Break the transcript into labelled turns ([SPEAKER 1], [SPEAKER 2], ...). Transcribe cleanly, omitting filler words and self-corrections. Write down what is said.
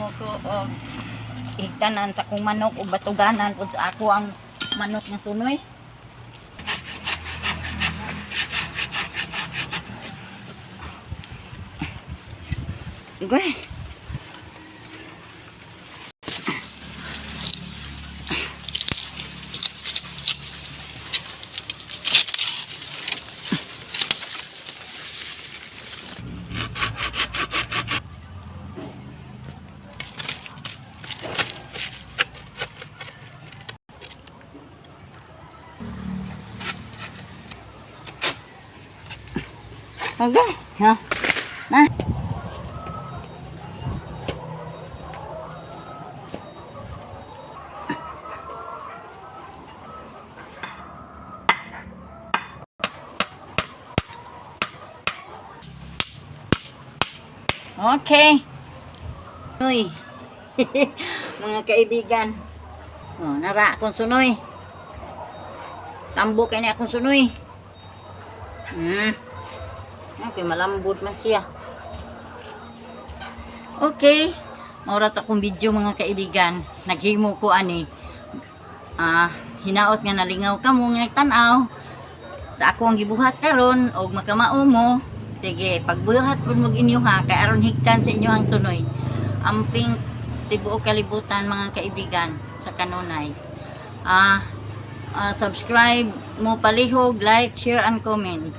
[SPEAKER 1] Maghimo ko og higtanan sa akong manok o batuganan pud sa ako ang manok nga sunoy. Goy. Okay. Ha? Na. Okay. Uy. Mga kaibigan. Oh, nara akong sunoy. Tambo kay ni akong sunoy. Okay, malambot man siya. Okay. Mao ra to akong video, mga kaibigan. Naghimo ko ani. Hinaot nga nalingaw kamo nga nagtan-aw sa ako ang gibuhat karon og makamao mo. Sige, pagbuhat pud mo inyo ha, kay aron higtan sa inyo ang sunoy. Amping tibuok kalibutan, mga kaibigan, sa kanunay. Subscribe mo palihog, like, share and comments.